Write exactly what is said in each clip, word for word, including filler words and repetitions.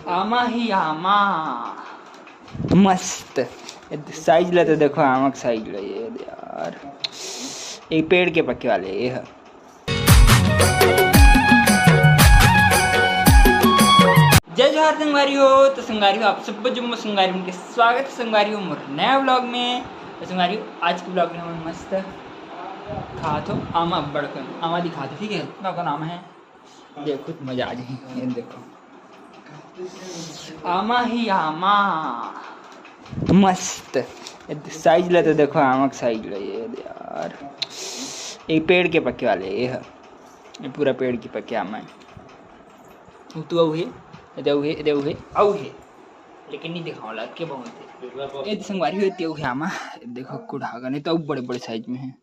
आमा ही आमा, मस्त। साइज ला तो देखो, आमा के साइज ला, ये यार, ये पेड़ के पके वाले ये है। जय जोहार संगवारी हो। तो संगवारी हो, आप सब जम्मो संगवारी मन के स्वागत है संगवारी हो मोर नया व्लॉग में। तो संगवारी हो, आज के व्लॉग में हम मस्त खात हो आमा, बड़कन आमा दिखात हो, ठीक है, इतना कन आमा है, देखो तो मजा आ जाए। ये देखो, आमा ही आमा, मस्त। साइज ला तो देखो, आमा के साइज ला, ये यार, ये पेड़ के पके वाले ये है, ये पूरा पेड़ के पके आमा है। वो तो अउ है, ये अउ है, ये अउ है, अउ है, लेकिन नहीं दिखाओ ला के बहुत है। ये तो संगवारी हो, ये अउ है आमा, ये देखो कुढ़ागा नहीं तो अउ बड़े बड़े साइज में है।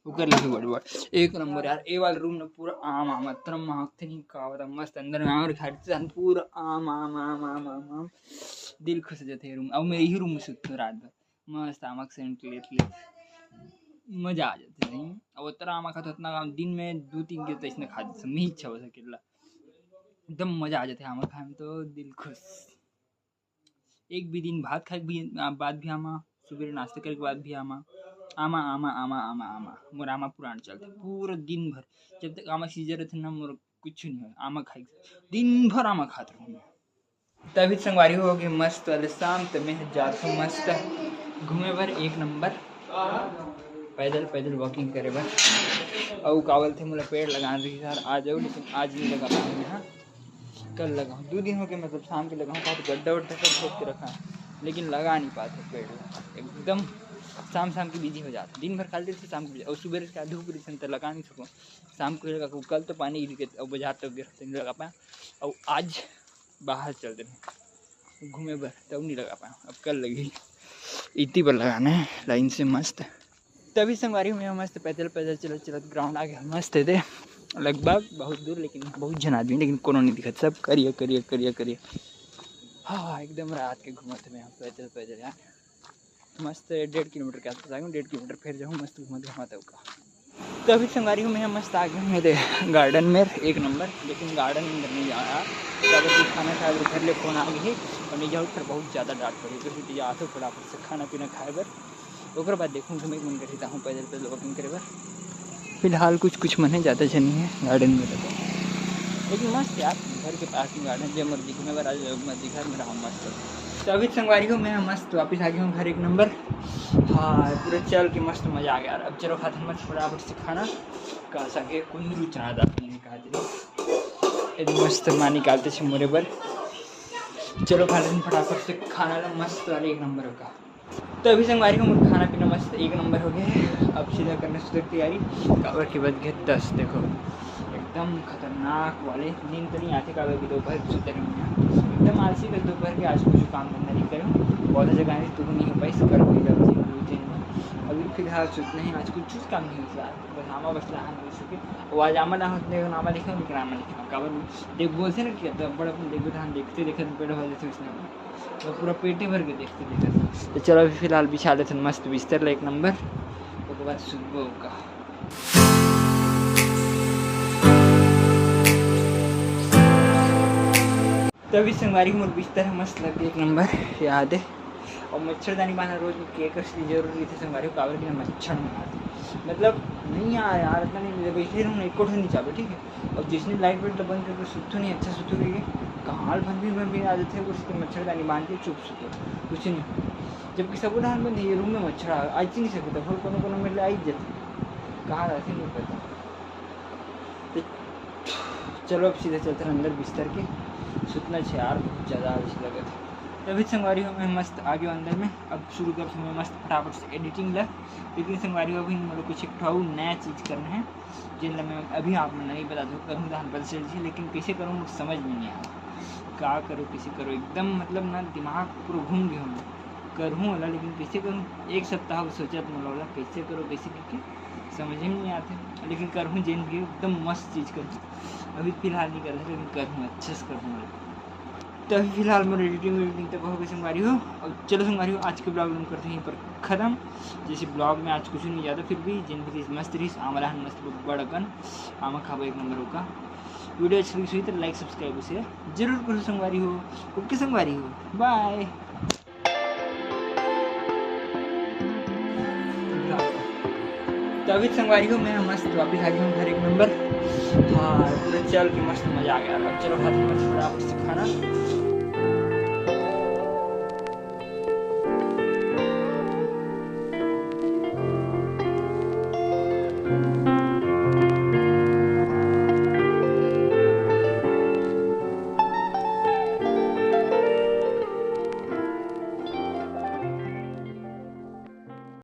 ओकर ले भी बड़ बड़। एक नंबर यार, ये वाला रूम ना पूरा आम आम, अतना महकथे नहीं का बता, मस्त अंदर में आम और खाते सन पूरा आम आम आम आम आम आम। दिल खुश हो जाथे ये रूम। अब मैं यही रूम में सुतते रात भर, मस्त आमा के सेंट लेत लेत मजा आ जाथे नहीं। अब उतना आमा खाते, उतना काम दिन में दो तीन किलो तो इसने खा देते, नहीं इच्छा हो सकेला, एकदम मजा आ जाथे आमा खाए में, तो दिल खुश। एक भी दिन भात खाए के भी, आ, बाद भी आमा, सुबेरे नाश्ता करे के बाद भी आमा, आमा आमा आमा आमा आमा। मोर आमा पुरान चलथे पूरा दिन भर, जब तक आमा सीजन रहथे ना, मोर कुछ नहीं होय, आमा खाए के, दिन भर आमा खात रहूँ मैं। तभी संगवारी हो गए मस्त वाले शाम, तो मैं जात हूँ मस्त घूमे बर, एक नंबर पैदल पैदल वॉकिंग करे बर। अउ का बोलथे, मोला पेड़ लगान रही यार, आ जाओ, लेकिन आज नहीं लगा पाऊँ मैं, हाँ। कल लगाऊँ, दो दिन हो गए, मतलब शाम के लगाऊँ, का तो गड्ढा वड्ढा सब खोद के रखा है, लेकिन लगा नहीं पाते पेड़ ला। एकदम शाम शाम के बिजी हो जाते, दिन भर खाली रहते, शाम के बिजी, और सुबह का धूप रहते तो लगा नहीं सको। शाम को लगा, कल तो पानी गिर के, और बाजार तक गिर नहीं लगा पाया, और आज बाहर चल देने घूमे बर, तब नहीं लगा पाया, अब कल लगी। इतनी बार लगाना है लाइन से मस्त। तभी संगवारी में मस्त पैदल पैदल चलत चलत ग्राउंड आ गया, मस्त है दे, लगभग बहुत दूर, लेकिन बहुत झन आदमी, लेकिन कोनो नहीं दिखत, सब करिया करिया करिया करिया। हाँ, एकदम रात के घूमत में हम पैदल पैदल यार, मस्त डेढ़ किलोमीटर के आसपास आ गए, डेढ़ किलोमीटर फिर जाऊँ, मस्त घूमत घूमत का। तो अभी संगवारी हूँ मैं मस्त आ गया हूँ मेरे गार्डन में, एक नंबर, लेकिन गार्डन अंदर नहीं जाना यार, जब खाना खाए घर ले फोन आ गई और नहीं जाओ, फिर बहुत ज़्यादा डांट पड़ी, तो फिर आते फटाफट से खाना पीना खाए बर। ओकर बाद देखूँ, घूमे के मन करही, ताहूँ पैदल पैदल वॉकिंग करे बर। फिलहाल कुछ कुछ मन है, ज़्यादा झन नहीं है गार्डन में तो, लेकिन मस्त यार, घर के पास में गार्डन, जब मर्जी घूमे बर आ जाओ, मर्जी घर में रहो, मस्त। तो अभी संगवारी हो, मैं मस्त वापस आ गया हूँ घर, एक नंबर। हाँ, पूरा चल के मस्त मजा आ गया यार। अब चलो खाते हैं मस्त फटाफट से खाना, का सके कुंदरू चना दाल नहीं कहा, मस्त माँ निकालते छे मोरे बर। चलो खाते हैं फटाफट से खाना ला, मस्त वाले एक नंबर का। तो अभी संगवारी हो, मोर खाना पीना मस्त एक नंबर हो गया है। अब सीधा करने सुते के तैयारी, काबर के बज गए दस। देखो, एकदम खतरनाक वाले नींद तो नहीं आते, काबर के दोपहर के सुते रहे हैं। एकदम आलसी कर दोपहर के, आज कुछ काम धंधा नहीं करूँ, बहुत जगह नहीं, तो नहीं हो पाई, कल हो जाओ, दो दिन में। अभी फिलहाल सुतना ही, आज कुछ काम नहीं हुआ, बस आमा बस लहान हो चुके। वो आज आमा ना होते, आमा लिखे, लेकिन आमा लिखे, काबर देख बोलते ना कि तो बड़ अपन देखो, धान देखते देखते पेड़ हो जाते उसने। तो पूरा पेटे भर के देखते देखते। तो चलो, अभी फिलहाल बिछा लेते हैं मस्त बिस्तर ला एक नंबर, ओकर बाद सुतबो का। तो अभी संगवारी मोर बिस्तर है मस्त लग एक नंबर, याद है। और मच्छरदानी बांधना रोज के कर जरूरी थे संगवारी, काबर के मच्छर मारथे। मतलब नहीं यार, यार इतना नहीं, बैठे रहूँ, एको ठो नहीं चालू, ठीक है। और जिसने लाइट वाइट बंद करके सुतू नहीं, अच्छा सुतू रहिए, कहाँ भंभी भंभी आ जाते, उसके मच्छरदानी बांध के चुप सुतो, कुछ नहीं। जबकि सब धान बंद है, ये रूम में मच्छर आ, आ ही नहीं सकता, फिर कोनो कोनो मेरे आ ही जाते, कहाँ रहते नहीं पता। तो चलो, अब सीधे चलते हैं अंदर बिस्तर के, सुतना छे यार, बहुत ज़्यादा आलसी लगे थे। तभी संगवारी हो, मैं मस्त आ गया अंदर में। अब शुरू करते हैं मस्त फटाफट से एडिटिंग ला। लेकिन संगवारी हो, अभी मतलब कुछ एक ठो नया चीज़ करना है, जेन ला मैं अभी आप मन नहीं बता दूँ, करूँ तो हम बदल चल जी, लेकिन कैसे करूँ, मुझे समझ में नहीं आ रहा, का करूँ, कैसे करूँ, एकदम मतलब ना दिमाग पूरा घूम गया हूँ। करूँ वाला, लेकिन कैसे करूँ, एक सप्ताह हो सोचत मोला वाला, कैसे करूँ, कैसे करके समझ में नहीं आते, लेकिन करूँ जेन भी एकदम मस्त चीज़ करूँ। अभी फिलहाल नहीं कर रहे, लेकिन करूँ, अच्छे से करूँ वाला। तो अभी फिलहाल मोर एडिटिंग वेडिटिंग तक हो गई संगवारी हो। और चलो संगवारी हो, आज के ब्लॉग हम करते हैं यहीं पर ख़त्म। जैसे ब्लॉग में आज कुछ नहीं ज़्यादा, फिर भी जिंदगी मस्त रही, आमला हन मस्त बड़कन आमा खाबो एक नंबर का। वीडियो अच्छा लगिस होही त like, subscribe, share जरूर करो संगवारी हो। OK संगवारी हो, bye। तो अभी संगवारी हो, मैं मस्त वापस आ गया हूँ घर एक नंबर। हाँ, पूरा चल के मस्त मजा आ गया। अब चलो हाथ में फटाफट से खाना।